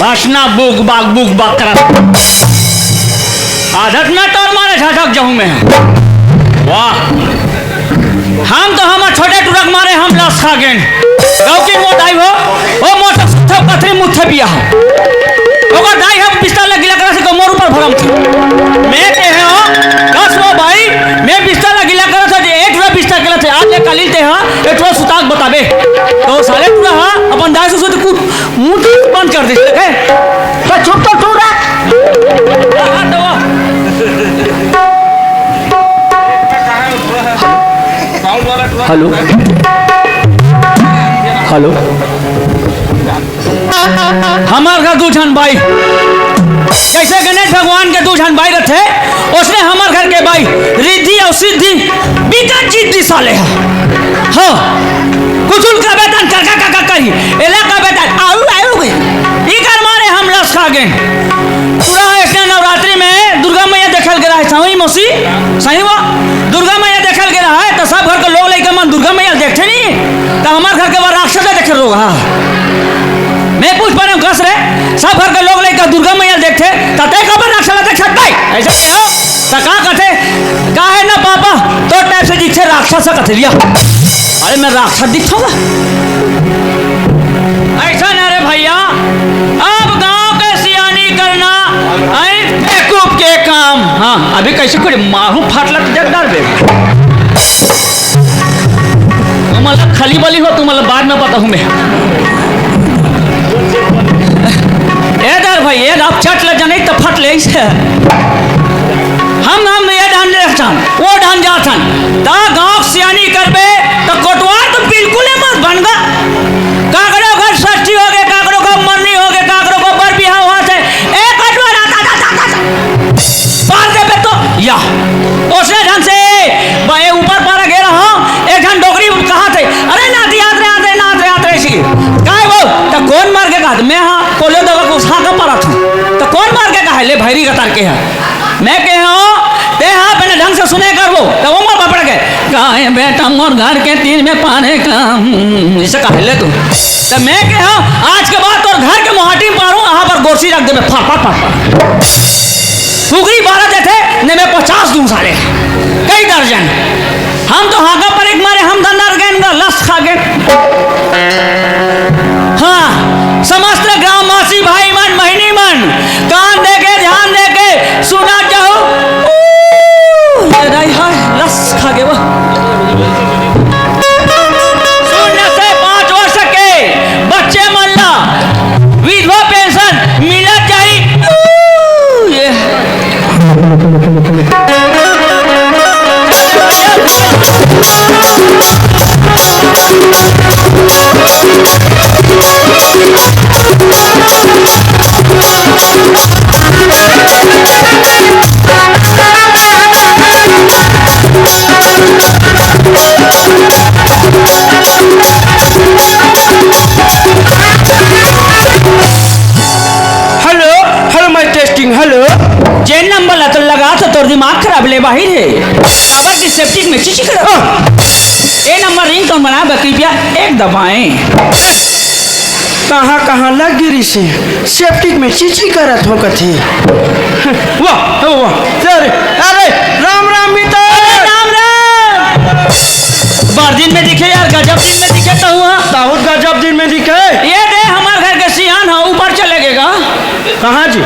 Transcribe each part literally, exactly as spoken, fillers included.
भाषणा book बाग, book बाग करत। आदत में तोर मारे झटक जाहूं मैं। वाह, हम तो हमर छोटे टुरा के मारे हम लस खा गेन। गौ की मोर दाई हो, ओ मोर तो सुत्थे कथरी मुत्थे पिया हो। ओकर दाई हम बिस्तर ला गिला करे से मोर ऊपर भरम थे। मैं कहे हो, कस लो भाई, मैं बिस्तर ला गिला करे से एक टुरा बिस्तर गिला थे, आज ले कालिल ते हा, एक टुरा सुताक बताबे। तो साले टुरा हा, अपन दाई से सुत कूद मुंह तो बंद कर दे, देखे? तो चुप तो तू रह। Hello, hello. हमार घर दू झन भाई, जैसे गणेश भगवान के दू झन भाई रहते, उसने हमार घर के भाई रिद्धि और सिद्धि बिकट जिद्दी साले हैं। हाँ, कुचुल का बेतन करका काका कही, एला का बेतन आऊ आऊ गई। इकर मारे हम लस खा गेन। पूरा ऐसे नवरात्रि में दुर्गा मैया देखल गे रहे, सही मौसी, सही हुआ। दुर्गा मैया देखल गे रहे, तो सब घर के लोग लइका मन दुर्गा मैया देखते नहीं, तो हमार घर के बार राक्षस देखे लोग, हाँ। मैं पूछ पा रहा हूँ, कस रे, सब घर के लोग लइका दुर्गा मैया देखते, तो तय कबर राक्षस देखत भाई? ऐसा क्या हो? तो का कहते, का है ना पापा, तो टाइप से दिखे राक्षस कथे लिया। अरे मैं राक्षस दिखता हूँ? ऐसा ना रे भैया, अब गांव के सियानी करना, आई बेवकूफ के काम। हाँ, अभी कैसे कोई मारू फाटला तो जगदार बे। तुम अलग खली बली हो, तुम अलग बाद में बताऊँ मैं। ए दर भाई, ए अब चट ले जने तो फट ले इसे। हम, हम ये डान ले जान, वो डान जाथन। ता गांव सियानी करबे, तो कोटवार तो बिल्कुल ही मत बनगा। काकरो घर षष्ठी होगे, काकरो घर मरनी होगे, काकरो घर बर बिहाव होथे, ए कोटवार आता, आता, आता, आता। पार देबे तो, या। ओसने ढंग से, बे ऊपर पारा गे रहा, एक झन डोकरी कहा थे, "अरे नाती, आत रे, आत रे, नात रे, आत रे," सी। काय वो? तो कौन मार के कहा? मैं हाँ, कोले दवा को उठा के पारा था। तो कौन मार के कहा? ले भैरी कतार के है। मैं कहे हूँ, ते हा अपने ढंग से सुने करबो, तो वो मोर बापड़ के, "काहे बेटा मोर घर के तीर में पारे का, हम्म, इसे कहे ले तू।" तो मैं कहे हूँ, "आज के बाद तोर घर के मोहाटी में पारूँ, यहाँ पर गोरसी रख देबे, फाड़, फाड़, फाड़, फाड़। कुकरी बारह देथे, ने मैं पचास दूँ साले, कई दर्जन।" हम तो हाका पर एक मारे हम धंधा गेन गा, लस खा गेन। हाँ, समस्त ग्रामवासी भाई मन, बहिनी मन, कान दे के, ध्यान दे के सुना जाओ। ऊ, ये रही है, लस खा गे वो। शून्य से पाँच वर्ष के बच्चे मन ला विधवा पेंशन मिलत जाही। ऊ, ये दिमाग खराब ले बाहिर हे। काबर कि सेप्टिक में चीची कर। ए नंबर रिंगटोन बना बे, कृपया एक दबाएं। कहाँ कहाँ लग गिरी से, सेप्टिक में चीची करत हो कथे। वाह, वाह, अरे, अरे, राम राम मितान। अरे, राम राम। बार दिन में दिखे यार, गजब दिन में दिखे तो हुआ। बहुत गजब दिन में दिखे। ये दे हमार घर के सियान ह, ऊपर चले गेगा। कहाँ जी?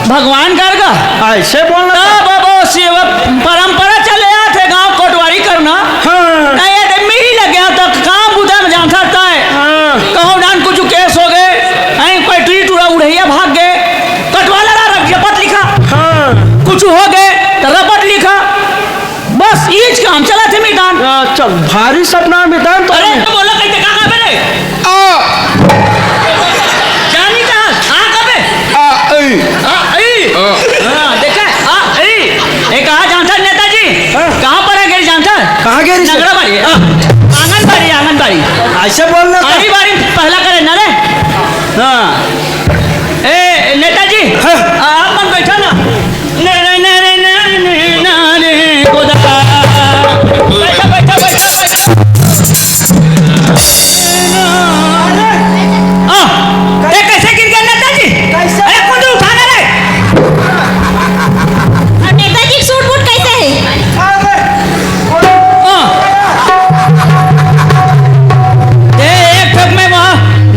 भगवान कर गा। ऐसे बोलना। तब अब वो शिव परंपरा चले आथे गांव कोटवारी करना। हाँ। नहीं, ये दे मिली लग गया तो काम बुधा में जान सकता है। हाँ। कहूँ डान कुछ केस हो गए, कहीं कोई टूरी टूरा उड़ैया भाग गए, कटवाला ला रप-, रपट लिखा। हाँ। कुछ हो गए तो रपट लिखा। बस इच काम चला थे मितान। अच्छा, भारी सपना मितान तो अरे, नहीं। तो बोला कहीं का कहाँ पे रे? आ। जानी कहाँ? आ कहाँ पे? आ, ऐ। आ, ऐ। आ। हाँ, देखा है? आ, ऐ। ये कहाँ जानता है नेताजी? हाँ। कहाँ पर है गिरी जानता है? कहाँ गिरी से? नगरा बाड़ी। हाँ। आंगनबाड़ी, आंगनबाड़ी। ऐसे बोलना था। आंगनबाड़ी पहला करे ना रे। हाँ। ए, नेताजी, हाँ। आ, आप मन बैठा ना। ना, ना, ना, ना, ना, ना, ना, ना, गोदा। बैठा, बैठा, बैठा, बैठा। आ, ए, कैसे गिर गया नेताजी? कैसे? अरे, कुछ उठा ना रे। हाँ, नेताजी के सूट बूट कैसे है? अरे, हाँ। ए, एक ठोक में वहाँ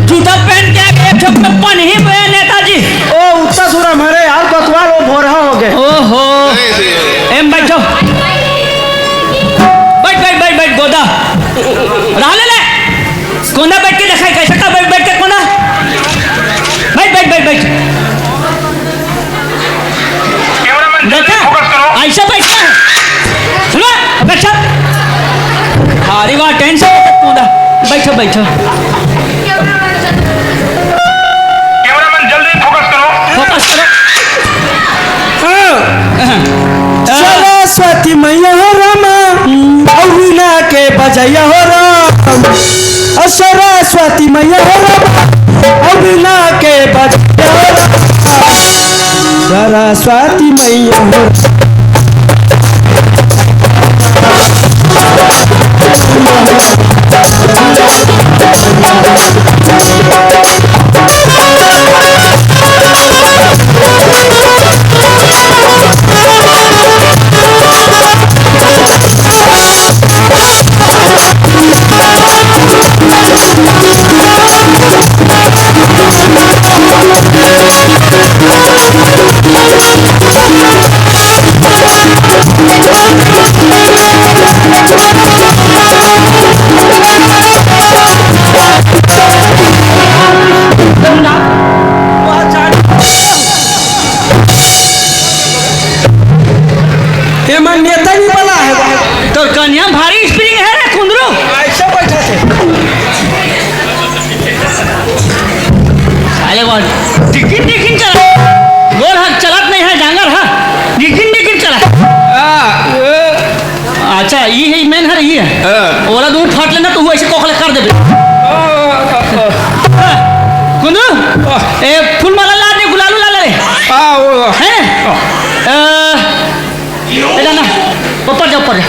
जूता पहन के आके एक ठोक में पन ही पे नेताजी। ओ, उत्ता सुरा मरे यार, कोतवाल वो भोरहा हो गए। ओहो। एम बैठो। बैठ, बैठ, बैठ, बैठ, गोदा। रहा ले ले। कोना बैठ के दिखाई, कैसे का बैठ, बैठ के कोना। बैठ, बैठ, बैठ, बैठ। कैमरामैन, जल्दी देखा? फोकस करो। ऐसे बैठना है। सुनो, बैठो। अरे वाह, टेंशन मत कूदा। बैठो, बैठो। कैमरामैन, जल्दी फोकस करो। फोकस करो। हाँ। हाँ। सरस्वती मैया हो रामा, अउ वीणा के बजैया हो राम। अउ सरस्वती मैया हो रामा, अउ वीणा के बजैया हो राम। सरस्वती मैया हो। ये मन नेता नहीं बना है। तोर कनिया भारी स्प्रिंग है रे कुंदरू। ऐसा बैठा थे। अरे बोल, टिकिन टिकिन चला। गोड़ हाथ चलत नहीं है, डांगर हा। टिकिन टिकिन चला। आ, ए। अच्छा, ये है, मेन हर ये है। हाँ। ओला दूर फाट लेना, तो वो ऐसे कोखले कर देबे। आ, आ, आ। हाँ, कुंदू, आ। ए, फूल माला ला दे, गुलाल उलाल ला ले। आ, वो। है? आ। ए, ए, ना, ना, ऊपर जा, ऊपर जा।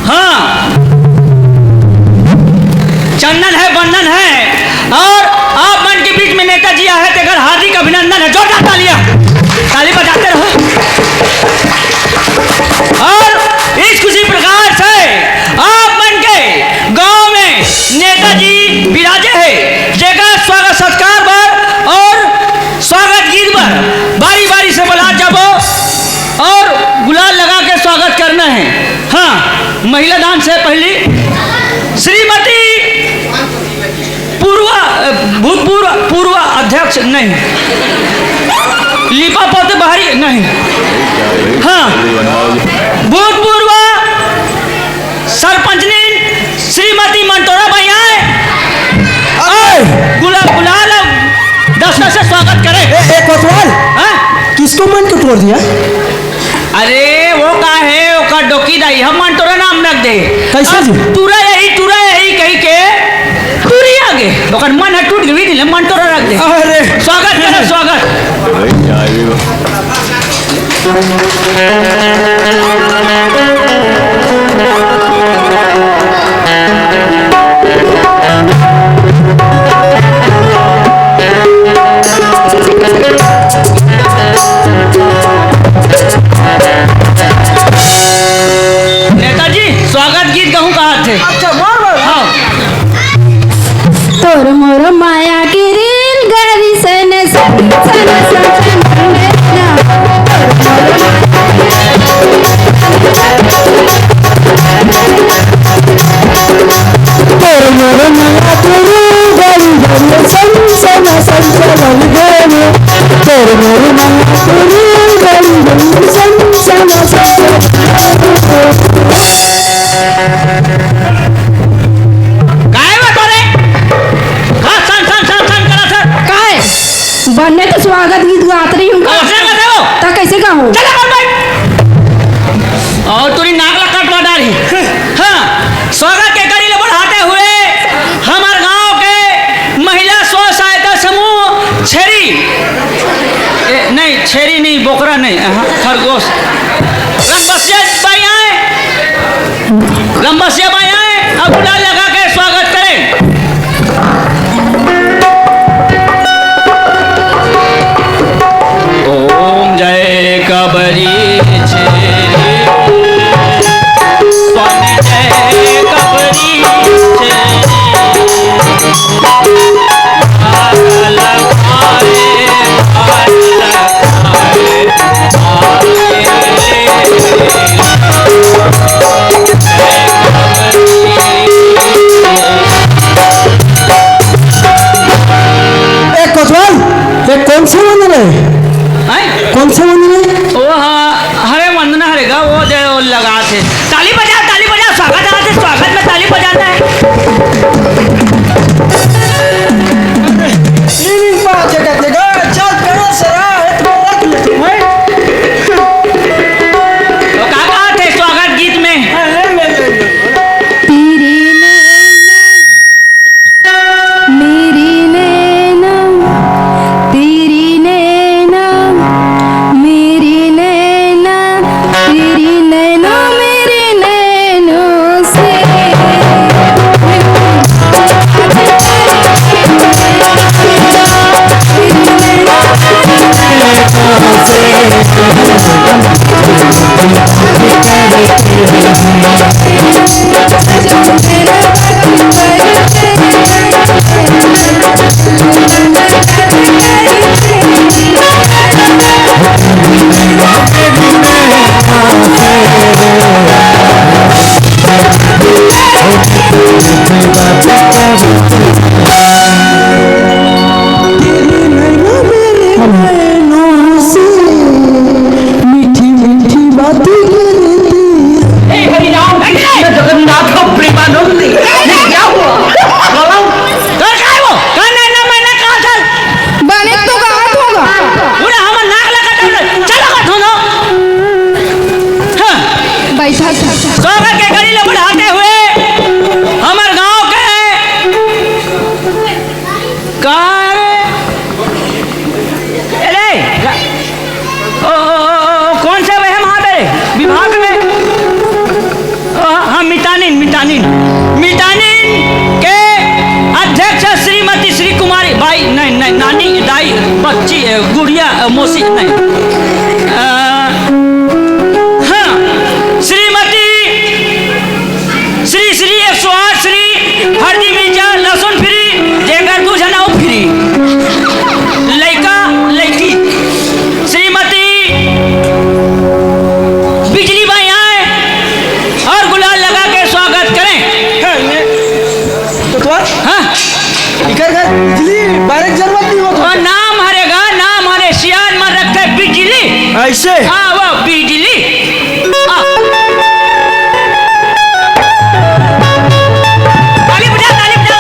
हाँ, चंदन है, बंदन है, और आप मन के बीच में नेताजी आए हैं, तेकर हार्दिक अभिनंदन है। जोरदार तालियां, ताली बजाते रहो। और इस खुशी प्रकार से आप मन के गांव में नेताजी विराजे हैं, जेकर स्वागत सत्कार बर और स्वागत गीत बर बारी बारी से बलात जाबो और गुलाल लगा के स्वागत करना है। हाँ, महिला दान से पहली श्रीमती पूर्व, अ, भूतपूर्व, पूर्व अध्यक्ष नहीं, लिपा पोते बाहरी नहीं, हाँ, भूतपूर्व सरपंचनी श्रीमती मंटोरा भैया है। आए। गुला-, गुलाल दस्ता से स्वागत करे। ए, ए, कोतवाल। हाँ? किसको मन को तोड़ दिया? अरे, वो का है, ओकर डोकी दाई, हम मंटोरा नाम रख दे। कैसे अब जी? टूरा यही, टूरा यही कही के टूरी आगे। ओकर मन है टूट गई, नहीं, मंटोरा रख दे। अरे। स्वागत करे, स्वागत। नेताजी, स्वागत गीत कहूँ कहा थे। अच्छा, मोर बर। हाँ। तोर मोर माया के रेलगाड़ी सन सन सन सन सन। तोर मोर माया के रेलगाड़ी सन सन सन सन सन। तोर मोर माया के रेलगाड़ी सन सन सन सन। काहे बा तोरे? का सन, सन, सन, सन करत हस? काहे? बने तो स्वागत गीत गात रही हूँ का? अइसे गात हो? त कइसे गाहूँ? चला कर भाई। अउ तोरी नाक ला कटवा डारही। हाँ, स्वागत के कड़ी ले बढ़ाते हुए हमर गांव के महिला स्व सहायता समूह छेरी, ए, नहीं, छेरी नहीं, बोकरा नहीं, हाँ, खरगोश। रमबसिया बाई आए, रमबसिया बाई आए, अब गुलाल लगा के स्वागत करें। ओम जय कबरी छेरी, स्वामी जय कबरी छेरी। ए कोतवाल, ये कौन से मंदिर है? हैं? कौन से मंदिर है? ओ हाँ, हरे वंदना हरे गा, वो जो लगा थे। ताली बजा, ताली बजा, स्वागत आ थे, स्वागत में ताली बजाना है। नहीं, नहीं, पाँच जगह, जगह, चल, करो, सरा, है, तुम्हें रख लेते हैं। तो का कहा थे स्वागत गीत में? हाँ, ले, ले, ले, ले। तेरी नैना, मेरी नैना, तेरी नैना, मेरी नैना, तेरी नैना, मेरे नैनों से। तेरे नैनों, मेरे नैनों से मीठी मीठी बातें करती। हे हरिराम कृष्ण जगन्नाथ प्रेमानंद, ये क्या हुआ? बोलो। कर काय वो? कर नैना मैना कहा था? बने तो गात होगा। पूरा हमर नाक लगा था। चलो का धुनो। हाँ। बैठा था। स्वागत के कड़ी ले बढ़ाते हुए हमर गांव के का रे? अरे, ओ, ओ, ओ, ओ, कौन से वह महाबेरे विभाग में? ओ, हाँ, मितानिन, मितानिन। मितानिन के अध्यक्ष श्रीमती श्री कुमारी बाई, नहीं, नहीं, नानी, दाई, बच्ची, अ, गुड़िया, अ, मौसी, नहीं। अ, हाँ, श्रीमती श्री श्री एक सौ आठ श्री हरदी मिर्चा लहसुन फ्री, जेकर दू झन अउ फ्री। लइका लइकी श्रीमती बिजली बाई आए और गुलाल लगा के स्वागत करें। हाँ, ये तो तुम्हार हाँ। इकर घर बिजली बारे के जरूरत नहीं होत। और नाम हरे गा, नाम हरे सियान मन रखते बिजली। ऐसे? हाँ, वो बिजली। आ। ताली बजा, ताली बजा।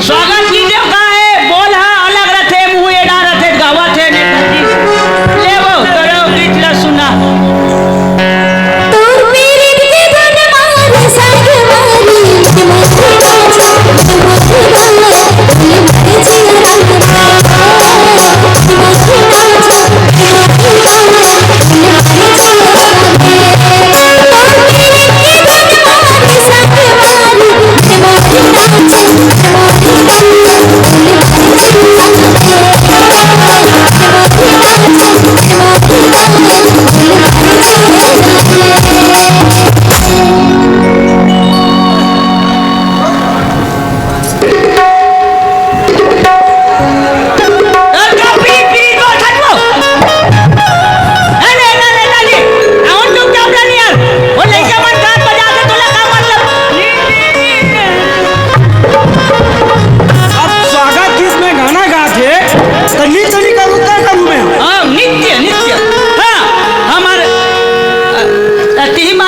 स्वागत गीत का है, बोल हा अलग रथे, मुंह एड़ा रथे, गावत हे नेताजी। ले वो, करो गीत ला सुना। तोर पीरित के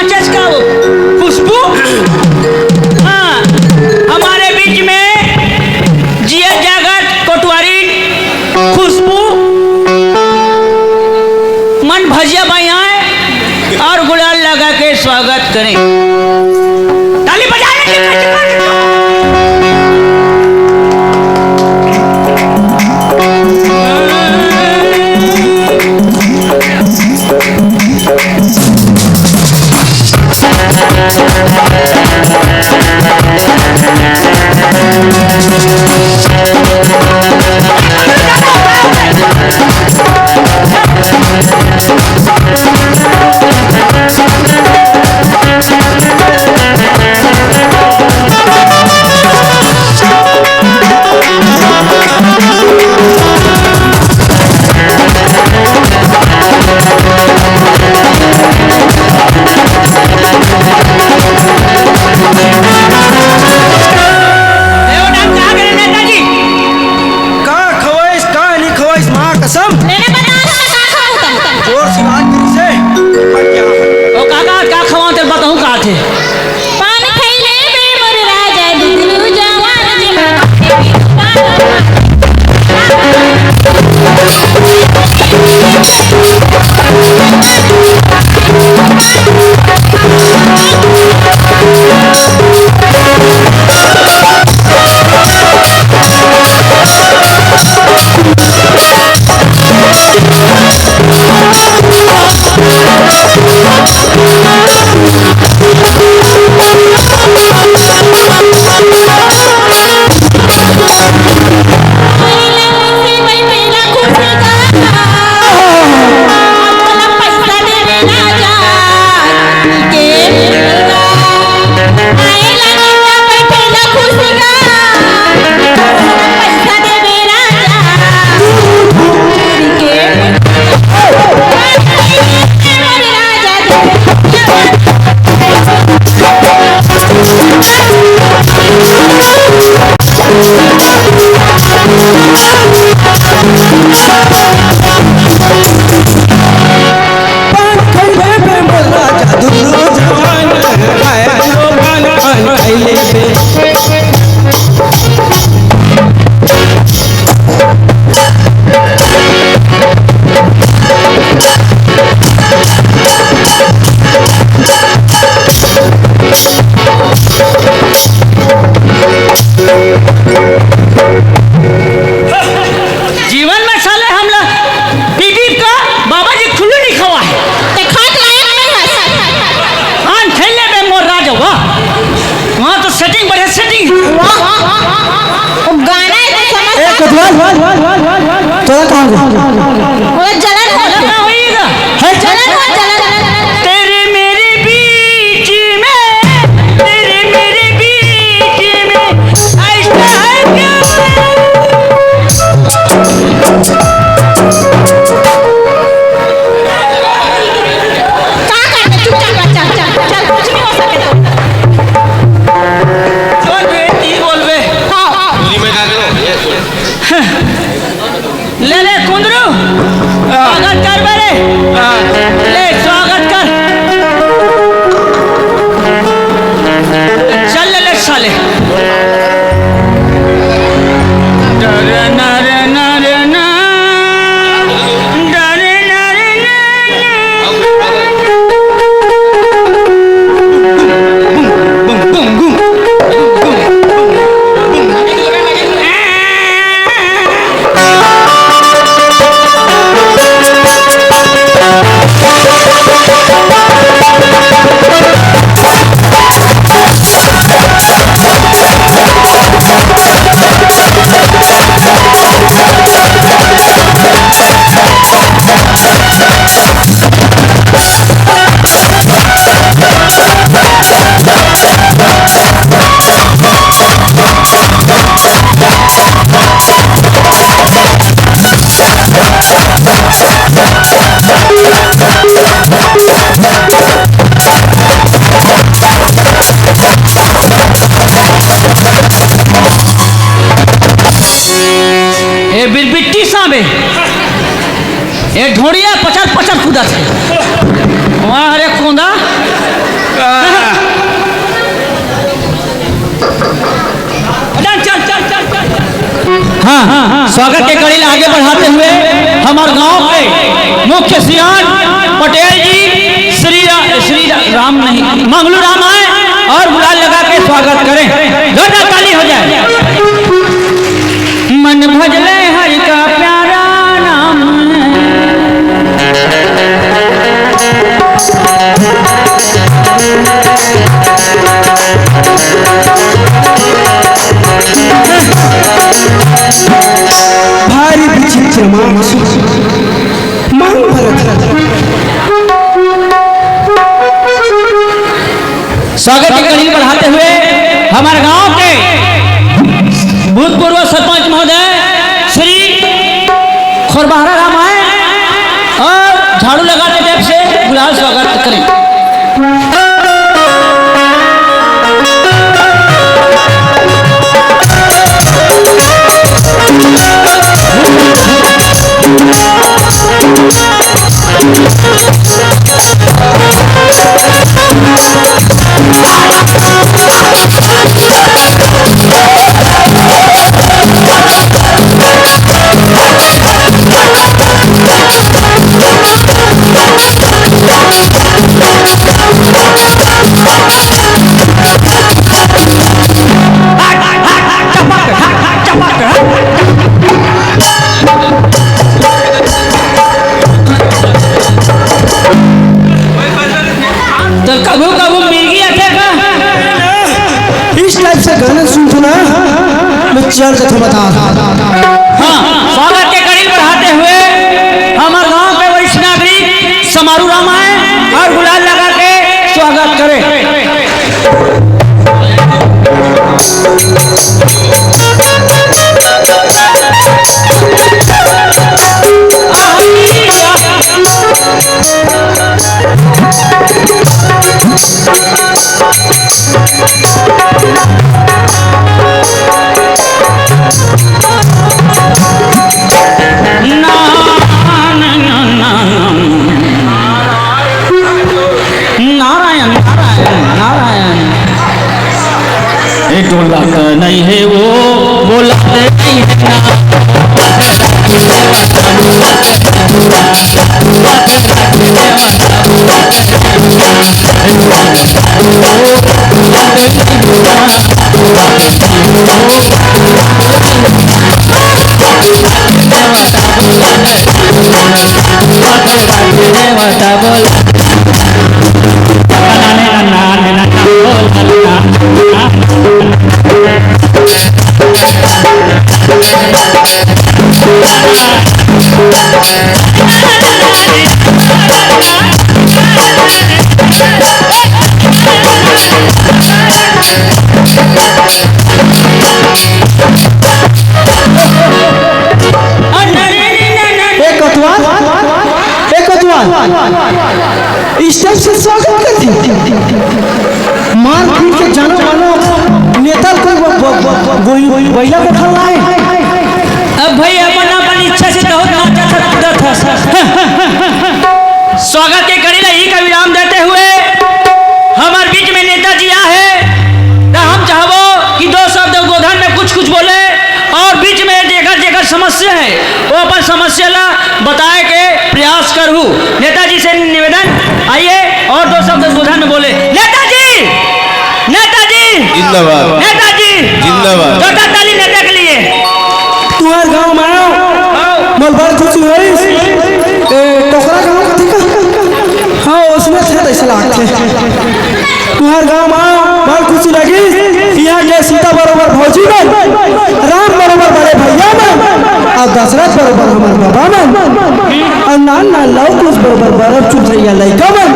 नाचस का वो खुशबू। हाँ, हमारे बीच में जिया जागत कोटवारी खुशबू मन भजिया बाई आए और गुलाल लगा के स्वागत करें। ताली बजाने की ए, ओ डाक कहाँ करे नेताजी? का खवाइस, का नहीं खवाइस, माँ कसम। तेने बता ना, का खाऊं तुम? जोर से बात करी से, फट गया। ओ काका, का खवाऊं, तेरे बताऊं का थे? पान खैले बे मोर राजा, दुगलू जवान जी। जीवन में साले हमला पीदीप का बाबा जी खुल्लू नहीं खवा है। ते खाट लायक नहीं है। आन खेलने में मोर राजा वाह। वहाँ तो सेटिंग बढ़िया सेटिंग है। वाह। वो गाना है तो समझ ए, कोतवाल, तोरा कहाँ गो? वो जलन हो रहा। क्या होएगा? है? जलन हो, जलन। तेरे मेरे बीच में, तेरे मेरे बीच में ऐसा है क्या? का करना? चुपचाप बच्चा, चल, चल, कुछ नहीं हो सके तो। चल बे, की बोलबे? हाँ, हाँ। ले ले कुंदरू, स्वागत कर बे रे। ले स्वागत कर। चल ले, ले साले। डर ना रे ना रे ना, डर ना रे ना रे ना। ए बिरबिट्टी सांबे, ए ढोड़िया पचर पचर कूदत हे। वाह रे कोंदा, हाँ, स्वागत के कड़ी ला आगे बढ़ाते हुए हमारे गांव के मुख्य सियान पटेल जी श्री रा-, श्री रा-, राम नहीं, मंगलू राम आए और गुलाल लगा के स्वागत करें। जोरदार ताली हो जाए। मन भजले हरि का प्यारा नाम। भारी विचित्र मांग, मांग भरत। स्वागत की कड़ी बढ़ाते हुए हमारे गांव के भूतपूर्व सरपंच महोदय श्री खोरबहरा राम आए और झाड़ू लगाते टेप से गुलाल स्वागत करें। तो कभू कभू मिर्गी आथे का? इस टाइप से गाना सुन सुना मैं चल के तो बता। हाँ, स्वागत के कड़ी बढ़ाते हुए हमारे गांव के वरिष्ठ नागरिक समारू राम आए और गुलाल लगा के स्वागत करें। नारायण, नारायण, नारायण। ए ढोलक नहीं है वो, बोलत नहीं है ना। ए कोतवाल, ए कोतवाल, स्टेज से स्वागत कर दी। मार पीट के जानो मानो नेता कोई वो, वो, वो, वही, वही, वहीला को खल लाए। अब भाई अपन, अपन इच्छा से तो नाचा था, कूदा था। स्वागत के कड़ी ला यही का विराम देते हुए हमारे बीच में नेताजी आ है, तो हम चाहबो कि दो शब्द उद्बोधन में कुछ कुछ बोले और बीच में जेकर जेकर समस्या है वो अपन समस्या ला बताए के प्रयास करहू। नेताजी से निवेदन, आइए और दो शब्द उद्बोधन में बोले। नेताजी, नेताजी, जिंदाबाद। नेताजी, जिंदाबाद। जोरदार ताली नेता के लिए। तुहार गांव में आओ, आओ। मोर बड़ खुशी होइस। ए, टोकरा गांव कथी का? हाँ, उसने थे तैसे लागथे। तुहार गांव में आओ, बड़ खुशी लगी। यहाँ के सीता बरोबर भौजी मन, राम बरोबर बड़े भैया मन, और दशरथ बरोबर हमार बाबा मन, और नान नान लव कुश बरोबर बरफ चुथैया लइका मन।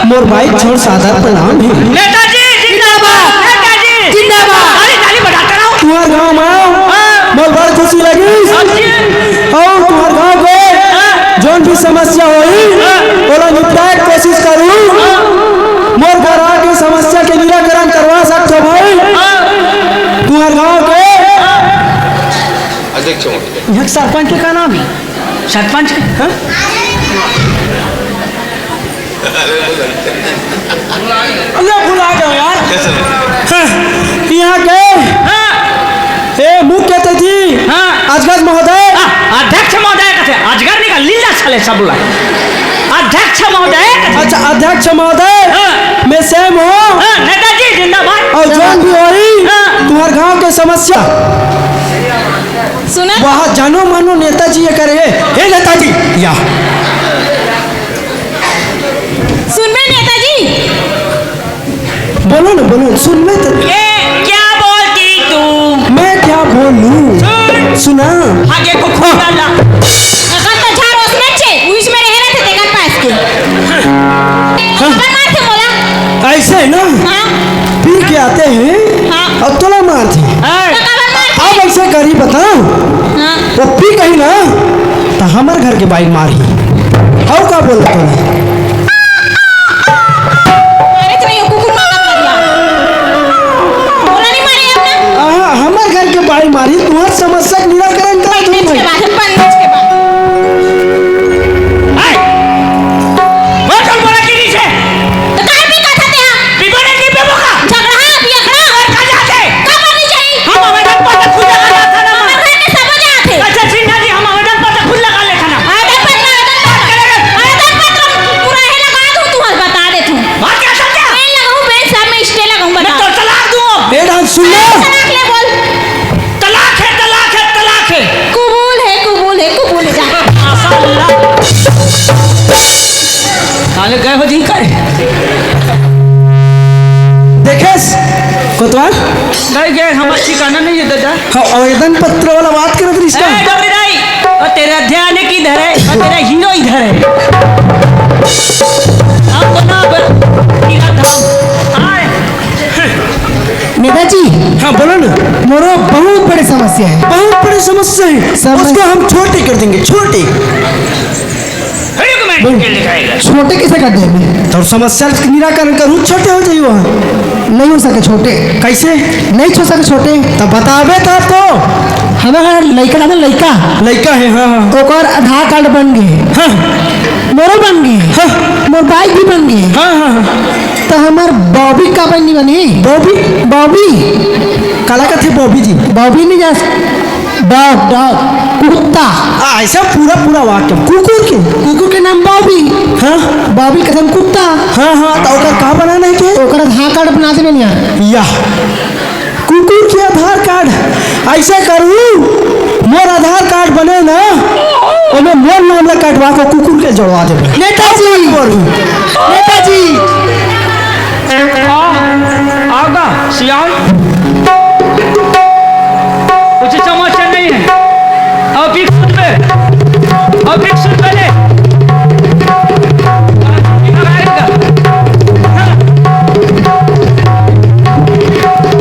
मोर बाइक छोड़ सादर प्रणाम भी। नेताजी जिंदाबाद, नेताजी जिंदाबाद। ताली, ताली बजाते रहो। तुहार गांव में आओ, हाँ। मोर बड़ खुशी लगी। हाँ जी। और तुहार गांव के हाँ। जोन भी समस्या होई, हाँ। ओला निपटाए के कोशिश करू। हाँ। मोर घर आके समस्या के निराकरण करवा सकते हो भाई। हाँ। तुहार गांव के अध्यक्ष महोदय। यहाँ के सरपंच के का नाम है? सरपंच के, हाँ? अरे भुला जाओ यार। हाँ, यहाँ के हाँ। ए मुख्य अतिथि अध्यक्ष महोदय। हाँ, अध्यक्ष महोदय कथे, अजगर निकल लीला साले सब ला। अध्यक्ष महोदय कथे। अच्छा, अध्यक्ष महोदय, हाँ। मैं स्वयं हूँ। हाँ, नेताजी जिंदाबाद। और जौन भी होई, हाँ। तुम्हार गांव के समस्या। सुना? वहाँ जानो मानो नेताजी ये करे है। हे नेताजी, या। सुनबे नेताजी? बोलो ना, बोलो, सुन मैं तो। ए, क्या बोलती तू? मैं क्या बोलूं? सुन। सुना। आगे को खुला ला। अगर तो झाड़ उसमें चे, उस में रह रहे थे, तेकर पास के। हाँ। खबर मार थे बोला। ऐसे है ना? हाँ। पी के आते हैं हाँ। और तोला मार थे। हाँ। तो खबर मार थे। अब ऐसे करी बताओ। हाँ। वो पी कहीं ना, तो हमारे घर के बाई मार ही। हाउ का बोलत हो? अरे, तो ये कुकुर मांगत लगिया। बोला नहीं मारे अपना। आहा, हमर घर के बाई मारी, तुम्हार समस्या के निराकरण कर तुम पंडित के भाई। बाद, पंडित के बाद। आय! बोल, बोल, बोला कि नहीं से? तो काहे भी कहा था तेरा? पीबो नहीं, नहीं पीबो का? झगड़ा, पियकड़ा। और कहाँ जाते? का करनी चाहिए? हम आवेदन पत्र खुद लगा रहा था ना, माँ। हमारे घर के सब जाते। अच्छा, सिन्हा जी, हम आवेदन पत्र खुद लगा लेते ना। आवेदन पत्र, आवेदन पत्र। आवेदन पत्र पूरा है लगा दूँ, तू हर बता दे तू। बात क्या करते हैं? मैं लगाऊँ, मैं सब में stay लगाऊँ, बता। मैं तो तलाक दूँ। ए, डांस सुन ले। तलाक ले बोल। तलाक है, तलाक है, तलाक है। कबूल है, कबूल है, कबूल है, जा। माशाअल्लाह। साले गए हो जी करे। देखेस, कोतवाल? नहीं गए, हमारा ठिकाना नहीं है दादा। हाँ, आवेदन पत्र वाला बात करत रहिस का? ए, डबरी दाई, और तेरा ध्यान किधर है? और तेरा हीरो इधर है। हमको ना ब-, हीरा धाम। आए। नेताजी। हाँ, बोलो ना। मोरो बहुत बड़ी समस्या है। बहुत बड़ी समस्या है। समस्या उसको हम छोटे कर देंगे, छोटे। रुक, मैं बोल। डिटेल लिखाएगा। छोटे कैसे कर देंगे? तो समस्या के निराकरण करूँ, छोटे हो जाइए वहाँ। नहीं हो सके छोटे। कैसे? नहीं हो सके छोटे। तो बताबे तब तो। हमारा लइका ना, लइका। लइका है, हाँ, हाँ। ओकर आधार कार्ड बन गए। हाँ। मोरो बन गए। हाँ। मोर बाइक भी बन गए। हाँ, हाँ, हाँ। तो हमार बॉबी का बन नहीं बनी? बॉबी? बॉबी। काला कथे बॉबी जी? बॉबी नहीं जा Dog, dog, कुत्ता। आ, ऐसा पूरा, पूरा वाक्य। कुकुर के? कुकुर के नाम बॉबी। हाँ? बॉबी के नाम कुत्ता। हाँ, हाँ, तो ओकर का बनाना है के? ओकर आधार कार्ड बना देबे निया। या। कुकुर के आधार कार्ड। ऐसा करू, मोर आधार कार्ड बने ना, ओमे मोर नाम ला कटवा के कुकुर के जोड़वा देबे। नेताजी। बोलू। नेताजी। आ, आगा, सियान। कुछ समस्या नहीं है। अब फिर सुन ले। अब फिर सुन ले।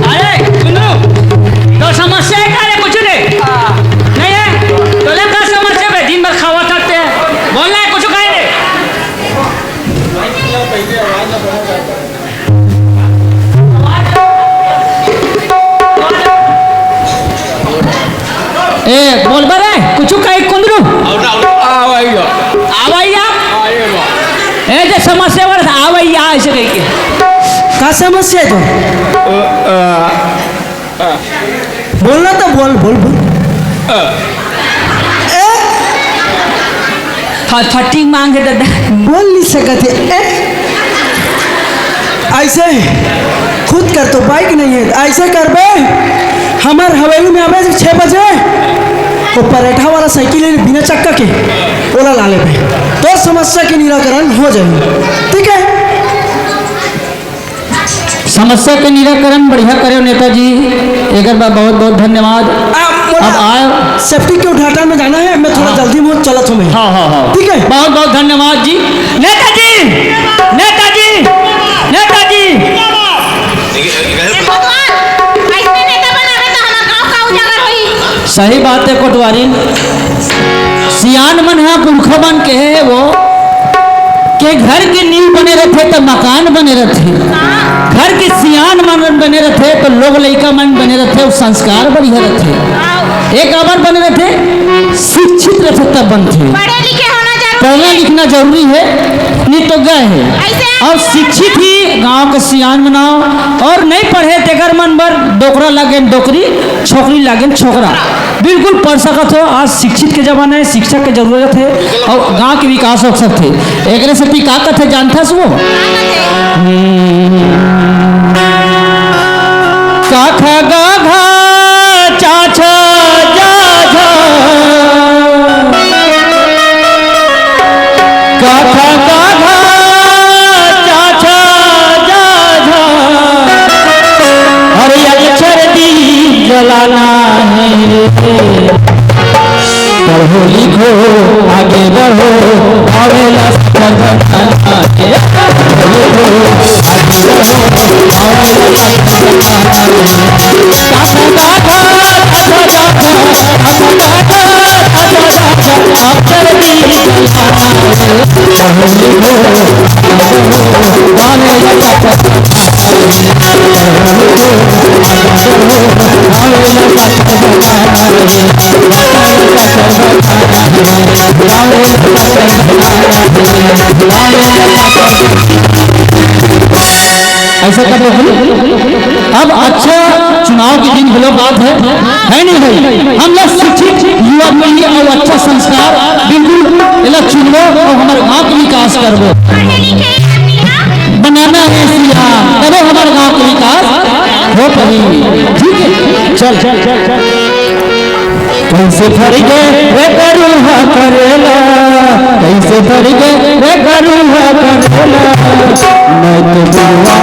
अरे, सुनो। तो समस्या है का रे? कुछ नहीं। नहीं है? तो ले का समस्या बे? दिन भर खावा खाते हैं। बोलना है, कुछ कहे नहीं। ए, बोल बे रे, कुछ कही कुंदरू? आवैया। आवैया? ए, जे समस्या बर आवैया, ऐसे कही के। का समस्या है तो? अ, अ, अ। बोलना तो बोल, बोल, बोल। अ। ए? फटफटी मांगे दादा। बोल नहीं सकत है। ए? ऐसे खुद कर तो बाइक नहीं है, ऐसे करबे, हमर हवेली में आबे छह बजे, वो परेठा वाला साइकिल है बिना चक्का के, ओला ला लेबे, तो समस्या के निराकरण हो जाए। ठीक है? समस्या के निराकरण बढ़िया करे हो नेताजी, एकर बा बहुत बहुत धन्यवाद। आ, मोला अब आए। सेफ्टी के उद्घाटन में जाना है, मैं थोड़ा हाँ। जल्दी में चलत हूँ मैं। हाँ, हाँ, हाँ। ठीक है? बहुत बहुत धन्यवाद जी। नेताजी, नेताजी, नेताजी। ए भगवान, ऐसने नेता बनावे तो हमार गाँव का उजागर होई। सही बात है कोटवारी। सियान मन हा पुरखा मन कहे हे वो के घर के नींव बने रथे त मकान बने रथे। घर के सियान मन बने रथे त लोग लइका मन बने रथे, अउ संस्कार बढ़िया रथे। एक काबर बने रथे, शिक्षित रथे तब बनथे। पढ़े लिखे होना जरूरी पढ़ना है। लिखना जरूरी है, नहीं तो गए है। ऐसे अउ शिक्षित ही गांव के सियान बनाओ, अउ नहीं पढ़े तेकर मन बर डोकरा लागेन डोकरी, छोकरी लागेन छोकरा। बिल्कुल पढ़ सकत हो। आज शिक्षित के जमाना हे, शिक्षा के जरूरत हे अउ गांव के विकास हो सकथे। एकरे सेती का कथे जानथस वो? का ख ग घ चा छ जा झ। का ख ग घ चा छ जा झ। अरे अक्षर दीप जलाना है। पढ़ो लिखो आगे बढ़ो, आवेला सफलता के। पढ़ो लिखो आगे बढ़ो, आवेला सफलता के। ऐसा कर दो हम। अब अच्छा चुनाव के दिन घलो बात है, है नहीं भाई? हम लोग शिक्षित युवा पीढ़ी अउ अच्छा संस्कार बिल्कुल एला चुनबो अउ हमर गांव के विकास करबो। बनाना है सिया, तबे हमर गांव के विकास हो पाही। ठीक है, चल। कैसे फर गे रे गरुहा करेला, कैसे फर गे रे गरुहा करेला, मैं तो बुआ